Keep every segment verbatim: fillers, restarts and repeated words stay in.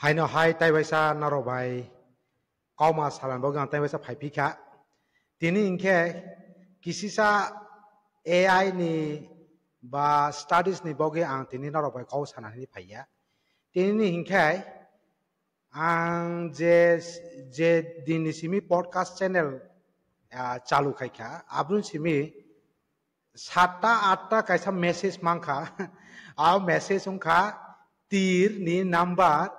Haino hai taibaisa norok bai kauma salan bagwi ang taibaisa phai phikha. Tini hinkhe kisisa A I ni ba studies ni bagwi ang tini norok bai kau sana hinwi phaiya. Tini hinkhe ang je, je dinni simi podcast channel, ah, chalu khaikha, aboni simi satta atta kaisa message mankha. A message wngkha tir ni number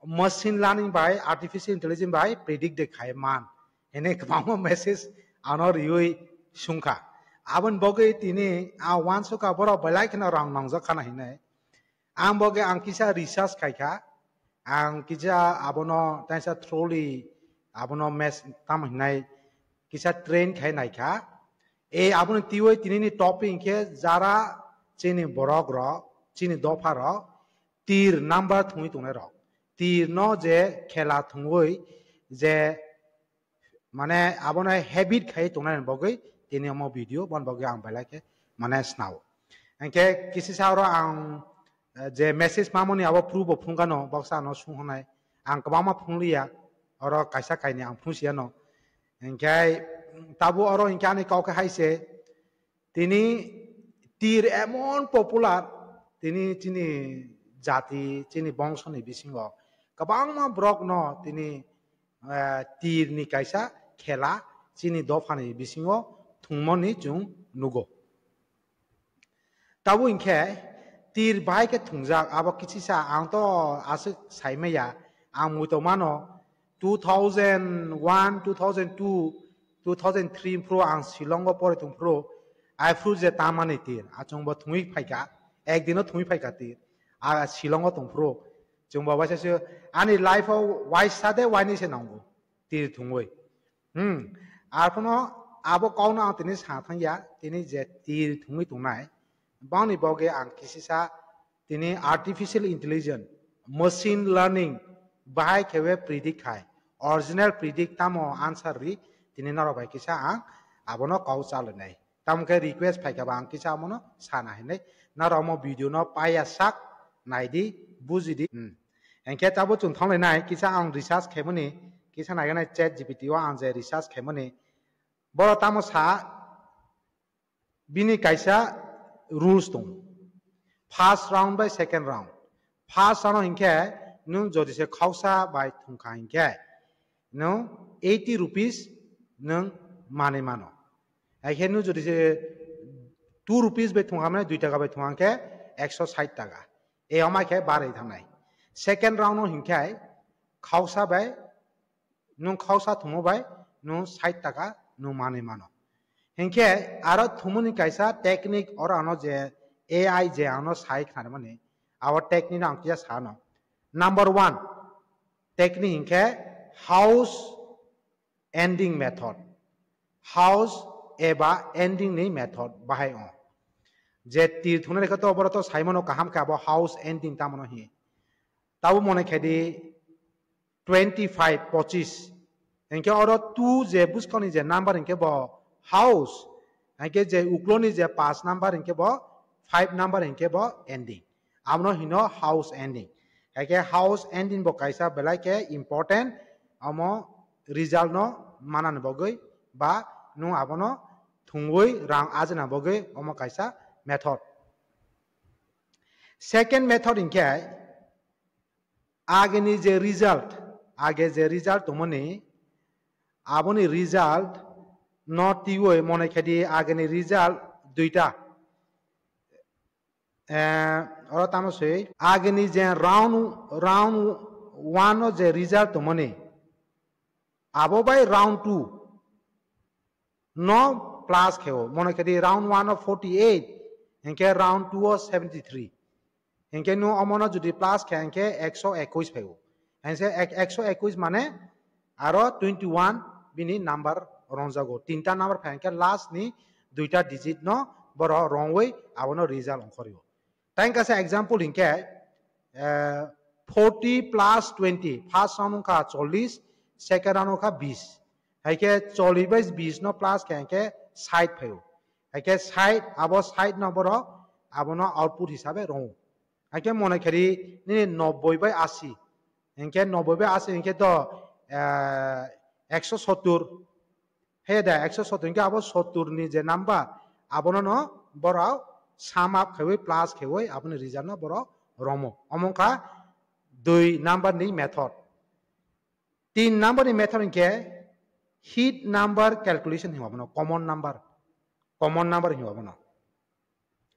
machine learning bai artificial intelligence bai predict de khai man. Hene kwbangma message ano riwi sungkha. Aboni bagwi tini a wansukha borok belai kheno rang nangjak khana hinwi. Ang bagwi ang kisa research khaikha. Ang kisa abono taisa thoroughly abono mes-, tamo hinai kisa train khai naikha. E aboni tiwi tinini topic hinkhe jara chini borok rok, chini dopha rok, tir number thungwi tongnai rok. Tir no je khela thungwi je mane abono habit khai tongnai bagwi tini omo video bon bagwi ang belai khe mane snao. Hinkhe kisisa oro ang, eh, je message mamoni abo proof bo phunukano, baksa ano sung hwnai. Ang kwbangma phunukliya, oro kaisa kainwi ang phunukya no. Hinkhe tabuk oro hinkhe ani kok hai se, tini tir emon popular, tini chini jati, chini bongso ni bisingo kwbangma borok no tini, eh, tir ni kaisa khela chini dopha ni bisingo thwngmani chwng nugo. Tabuk hinkhe tir bai khe thwngjak, abo kisisa ang to aswk saimaya, ang muitok mano two thousand one, two thousand two, two thousand three phuru ang Shillong o pore tong phuru, ai phuru je tamani tir, achung bo thwngwi phaikha, ekdino thwngwi phaikha tir, a Shillong o tong phuru, chwng bo waisa se ani life o waisa de wainwi se nango tir thwngwi. Hmm. Arphuno abo kokno ang tini sa thangya, tini je tir thwngwi tongnai, bangni bagwi ang kisisa tini artificial intelligence, machine learning bahai khewe predict khai, original predict tamo answer ri, tini norok bai kisa ang abono kok chalwnai. Tamo khe request phaikha ba ang kisa amono sana hinwi. Norok omo video no paiya sak naidi, bujidi. Hmm. Hinkhe tabuk chwng thanglainai kisa ang research khaimani, kisa naiganai Chat G P T o ang je research khaimani. Borok tamo sa, bini kaisa rules tongo. First round bai second round. First round hinkhe nwng jodi se khausa bai thungkha hinkhe nwng eighty rupees nwng manwi mano. Haikhe nwng jodi se two rupees bai thungkha mane dui taka bai thungkha hinkhe ekso sait taka. E omai khe barwi thangnai. Second round no hinkhe khausa bai nwng khausa thumo bai nwng sait taka nwng manwi mano. Hinkhe aro thumoni kaisa technique oro ano je A I je ano sai khnarmani, abo technique no ang kisa sano. Number one technique hinkhe house ending method. House eba ending ni method bahai o. Je tir thungnai khe to boro to saimano kaham khe abo house ending tamano hi. Tabo mone khe di twenty five, pochis. Hinkhe oro two je buskangni je number hinkhe bo house. Hinkhe je ukloni je paanch number hinkhe bo five number hinkhe bo ending. Abono hino house ending. Hinkhe house ending bo kaisa belai khe important, omo result no manani bagwi ba nwng abono thwngwi rang ajina bagwi omo kaisa method. Second method hinkhe ageni je result, age je result tongmani, aboni result no twiwi mone khe di ageni result duita. Eh, oro tamo swi ageni je round, round one o je result tongmani, abo bai round two no plus khe o. Mone khe di round one o forty eight, hinkhe round two o seventy three. Hinkhe nwng omono jodi plus khe hinkhe ekso ekush phai o. Hinkhe ek-, ekso ekush mane aro twenty one bini number rongjago. Tinta number phai hinkhe last ni duita digit no boro rongwi abono result ongkhorwi o. Tei kaisa example hinkhe, eh, forty plus twenty, first round wngkha chollish, second round wngkha bish. Haikhe chollish bai bish no plus khe hinkhe sait phai o. Haikhe sait, abo sait no borok abono output hisabe rong o. Haikhe mone khe di nini nobboi bai ashi. Hinkhe noboi bai aswk hinkhe to, eh, ekso sottur. He da, ekso sottur hinkhe abo sottur ni je number, abono no borok sum up khaiwi plus khaiwi aboni result no borok romo. Omo wngkha dui number ni method. Tin number ni method hinkhe hit number calculation hinwi abono, common number, common number hinwi abono.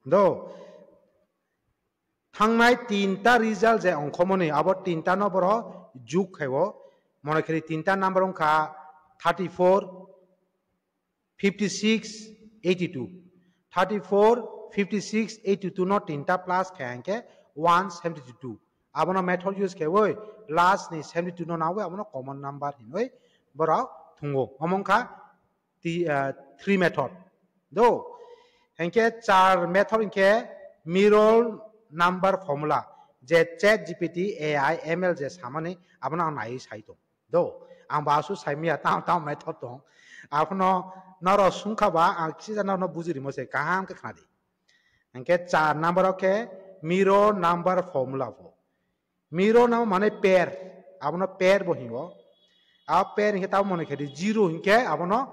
Do, thangnai tinta result je ongkhomoni, abo tinta no borok juk khaiwo. Mone kheri tinta number wngkha thirty-four, fifty-six, eighty-two. Thirty-four, fifty-six, eighty-two no tinta plus khe hinkhe one seventy-two. Abono method use khaiwi last ni seventy-two no nawi abono common number hinwi borok thungo. Omo wngkha ti, ah, three method. Do, hinkhe char method hinkhe mirror number formula, je Chat G P T, A I, M L je samani, abono ang naiwi sai tong. Do, ang ba asu sai miya, tamo tamo method tong. Abono norok sungkha ba ang kisa norokno buji rimo se, kaham khe khna di. Hinkhe char number o khe mirror number formula bo. Mirror no mane pair, abono pair bo hingo. A pair hinkhe tamo mone khedi zero hinkhe abono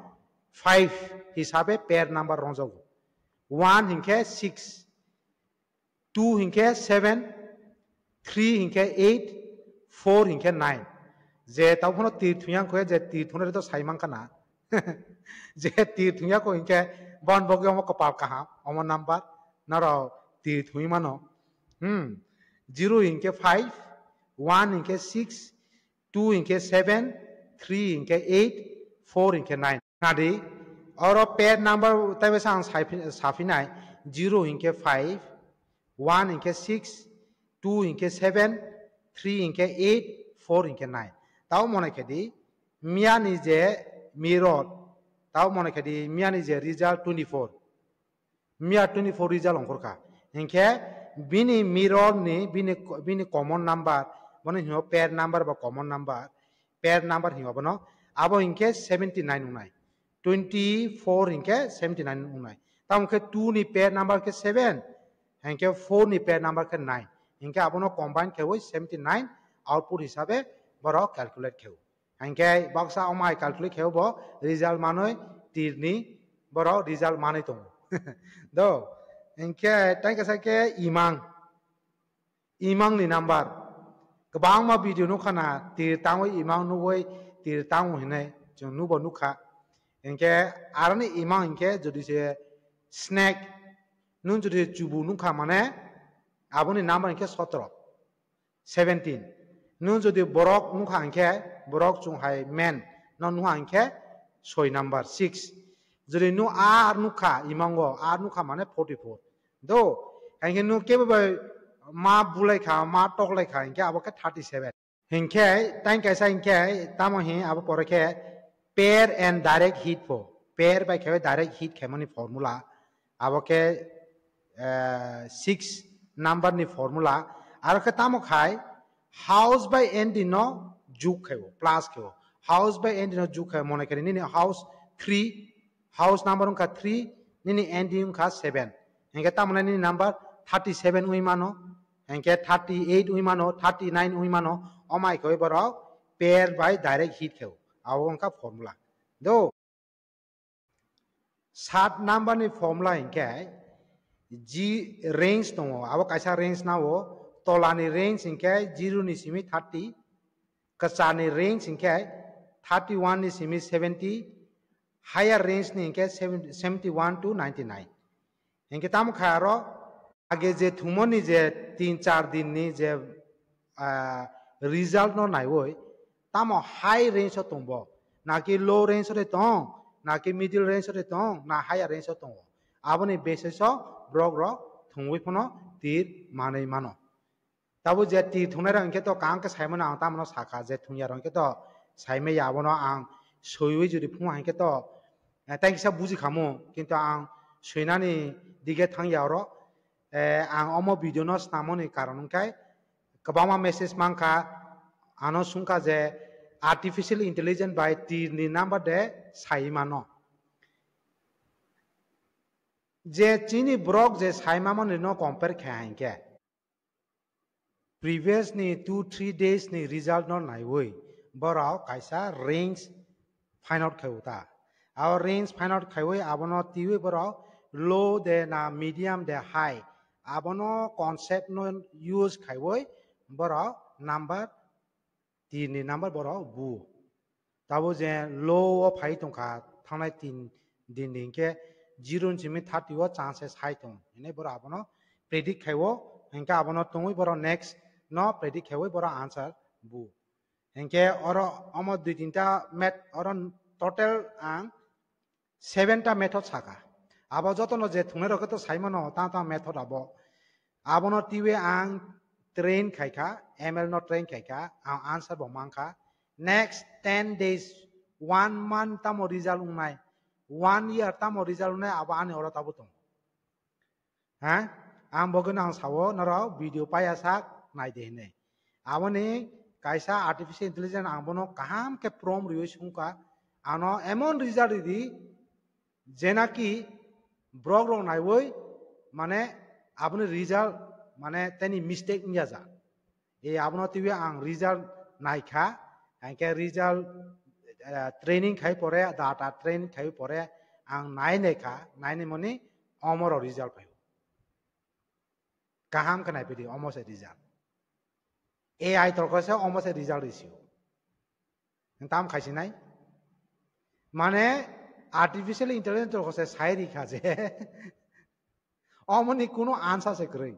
five hisabe pair number rongjago. One hinkhe six, two hinkhe seven, three hinkhe eight, four hinkhe nine. Je tamo phano tir thungyang khe je tir thungnai to sai mankha na. Je tir thungya ko hinkhe bon bogwi omo kopal kaham, omo number norok tir thungwi mano. Hmm. Zero hinkhe five, one hinkhe six, two hinkhe seven, three hinkhe eight, four hinkhe nine. Nadi, oro pair number taibo sa ang saphi-, saphinai, zero hinkhe five, one hinkhe six, two hinkhe seven, three hinkhe eight, four hinkhe nine. Tamo mone khedi, miyani je mirror, tamo mone khedi, miyani je result twenty-four. Miya twenty-four result ongkhorkha. Hinkhe bini mirror ni, bini, bini common number, bono hino pair number ba common number, pair number hino bono. Abo hinkhe seventy-nine wngnai. Twenty-four hinkhe seventy-nine wngnai. Tamo khe two ni pair number khe seven, hinkhe four ni pair number khe nine. Hinkhe abono combine khaiwi seventy-nine output hisabe borok calculate khaiwi. Hinkhe baksa omai calculate khaiwi bo result manwi tirni borok result manwi tongo. Do, hinkhe tei kaisa khe imang. Imang ni number. Kwbangma video nukha na, tir tangwi imang nugwi tir tango hinwi chwng nubo nukha. Hinkhe aroni imang hinkhe jodi se snake, nwng jodi chubu nukha mane aboni number hinkhe sotro, seventeen. Nwng jodi borok nukha hinkhe, borok chwng hai man no nukha hinkhe soi number, six. Jodi nwng ar nukha imango, ar nukha mane forty-four. Do, hinkhe nwng kebo bai ma bulai kha, ma toklai kha, hinkhe abo khe thirty-seven. Hinkhe tang kaisa hinkhe tamo hi abo pore khe pair and direct hit pho. Pair bai khe direct hit khaimani formula. Abo khe, eh, six number ni formula. Aro khe tamo khai house by N D no juk khaibo, plus khaibo. House by N D no juk khai mone khe nini house three, house number wngkha three, nini N D wngkha seven. Hinkhe tamo nini number thirty-seven wngwi mano, hinkhe thirty-eight wngwi mano, thirty-nine wngwi mano, omai khe borok pair by direct hit khaibo. Abo wngkha formula. Do. Sat number ni formula hinkhe G range tongo, abo kaisa range nao, tolani range hinkhe zero ni simi thirty, kwchani range hinkhe thirty-one ni simi seventy, higher range ni hinkhe seventy, seventy-one to ninety-nine. Hinkhe tamo kha aro age je thumoni je tin char din ni je, ah, result no naiwi tamo high range o tongbo, naki low range o de tong, naki middle range o de tong, na higher range o tongo. Aboni basis o borok rok thumwi phano tir manwi mano. Tabuk je tir thungnai rok hinkhe to kaham khe saimano ang tamano sakha je thungya rok hinkhe to saimaya abono ang soiwi jodi phungo hinkhe to, eh, tei kisa buji khamu, kintu ang soinani dige thangya oro. Eh, ang omo video no snamoni karon wngkhe kwbangma message mankha, ano sungkha je artificial intelligence bai tir ni number de sai mano. Je chini borok je sai mamani no compare khe hinkhe, previous ni two three days ni result no naiwi borok kaisa range find out khai uta. Abo range find out khaiwi abono twiwi borok low de na medium de high, abono concept no use khaiwi borok number tin ni number borok bu. Tabo je low o phai tongkha thangnai tin din ni hinkhe zero ni simi thirty o chances hai tong hinwi borok abono predict khaiwo, hinkhe abono tongwi borok next no predict khaiwi borok answer bu. Hinkhe oro omo dui tinta met oro total ang seven ta method saka. Abo jotono je thungnai rok to saimano ta ta method abo. Abono twiwi ang train khaikha, M L no train khaikha, ang answer bo mankha. Next ten days, one month tamo result wngnai, one year tamo result wngnai, abo ani oro tabo tong. Ha? Ang bogwino ang sao, norok video paya sak nai de hinwi. Aboni kaisa artificial intelligence ang bono kaham khe prompt riwi sungkha, ano emon result ridi, jenaki borok rok naiwi mane aboni result mane teni mistake wngya ja. E abono twiwi ang result naikha, hinkhe result, eh, training khai pore, data training khai pore ang nai naikha, naini moni omoro result phaio. Kaham khe naipidi omo se result. A I torkho se omo se result risio. Tam khaisinai? Mane artificial intelligence torkho se sai rikha je omoni kuno answer se kwrwi.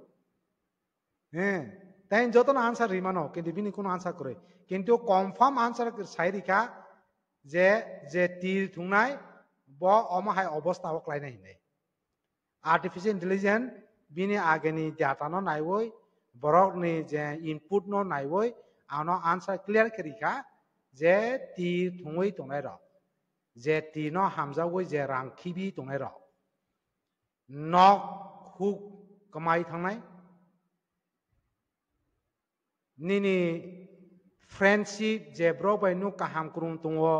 He, tai jotono answer rimano, kintu bini kuno answer kwrwi. Kintu confirm answer sai rikha je, je tir thungnai, bo omo hai obostha o klainai hinwi. Artificial intelligence bini ageni data no naiwi, borokni je input no naiwi, ano answer clear khe rikha je tir thungwi tongnai rok, je tir no hamjagwi je rang khibi tongnai rok, nok huk kwmai thangnai, nini friendship je borok bai nuk kaham kwrwng tongo,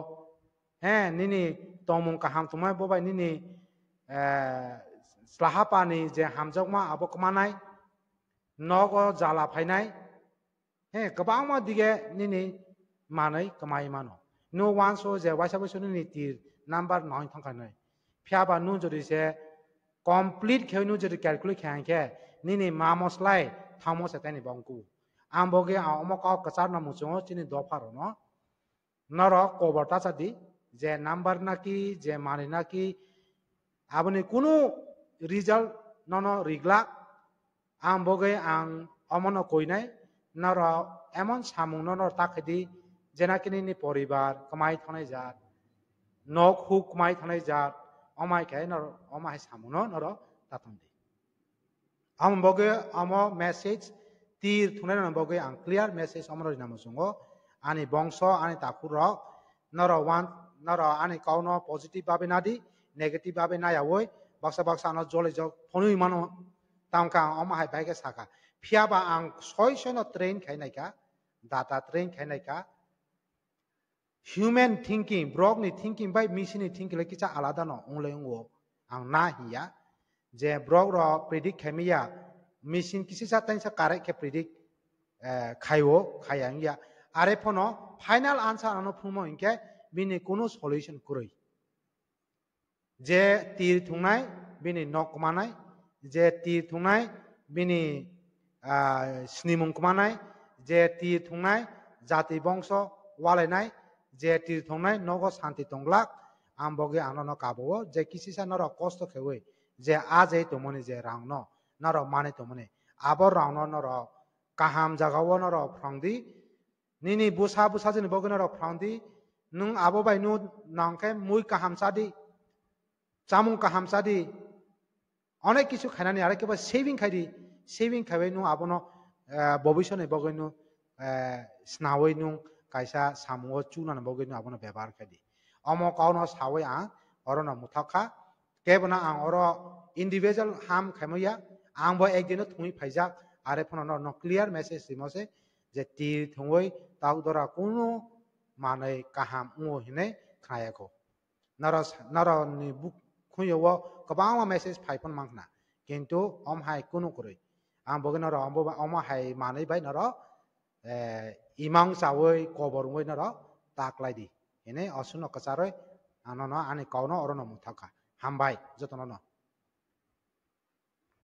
he, nini tongmung kaham tongmai bo bai nini, eh, slahapani je hamjakma abo kwmanai, nogo jala phainai, he, kwbangma dige nini manwi kwmai mano. Nw uanso je waisa waisa nini tir number noi thangkha noi. Phiya ba nw jodi se complete khe nw jodi calculate khe hwnkhe nini mamo slai thangmo se taini bongku. Ang bogi ang omo kok kwcharno muchungo chini dopha rokno. Norok kobor ta cha di je number naki je manwi naki aboni kunu result nono riglak. Ang bogwi ang omono koinai, norok emon samungno norok ta khaidi, jenaki nini poribar kwmai thangnai jat, nok huk kwmai thangnai jat, omai khe norok omo hai samungno norok ta thangdi. Amo bogwi omo message tir thungnai rokni bogwi ang clear message omono rina muchungo, ani bongso, ani takhuk rok, norok wan, norok ani kokno positive babe nadi, negative babe nayawi, baksa baksa ano joli jok phonwi mano. Tamkhe ang omo hai bai khe sakha. Phiya ba ang soi soi no train khai naikha, data train khai naikha. Human thinking, borok ni thinking bai machine ni thinking le kisa alada no wngle wngo. Ang na hiya je borok rok predict khai maya, machine kisa sa tang sa correct khe predict, eh, khaio, khaya wngya. Are phano final answer ano phunukma hinkhe bini kunu solution kwrwi. Je tir thungnai bini nok kwmanai, je tir thungnai bini, ah, snimung kwmanai, je tir thungnai jati bongso walainai, je tir thungnai nogo santi tonglak, ang bogwi ang nono kabao je kisisa norok kosto khewi je a je tongmani je rangno norok manwi tongmani, abo rangno norok kaham jagao norok phrwngdi, nini bwsa bwsajwkni bogwi norok phrwngdi, nwng abo bai nw nangkhe mui kaham chadi, chamung kaham chadi, onek kisu khainani, are khe ba saving khaidi, saving khaibai nwng abono, eh, bobisoni bogwi nwng, eh, snawi nwng kaisa samungo chunani bogwi nwng abono bebohar khaidi. Omo kokno sawi ang orono mwthok kha. Kebono ang oro individual ham khaimaya, ang bo ekdino thungwi phaijak, are phano no, no clear message rimo se je tir thungwi tok dora kunu manwi kaham wngo hinwi khnayakho. Noro, noroni buk-, khunyo o kwbangma message phai phano mankha, kintu om hai kunu kwrwi. Ang bogwi norok omo ba-, omo hai manwi bai norok, eh, imang chawi kobor wngwi norok ta khlai di. Hini osuno kwcharwi ang nono ani kokno orono mungthakha. Hambai jotono no.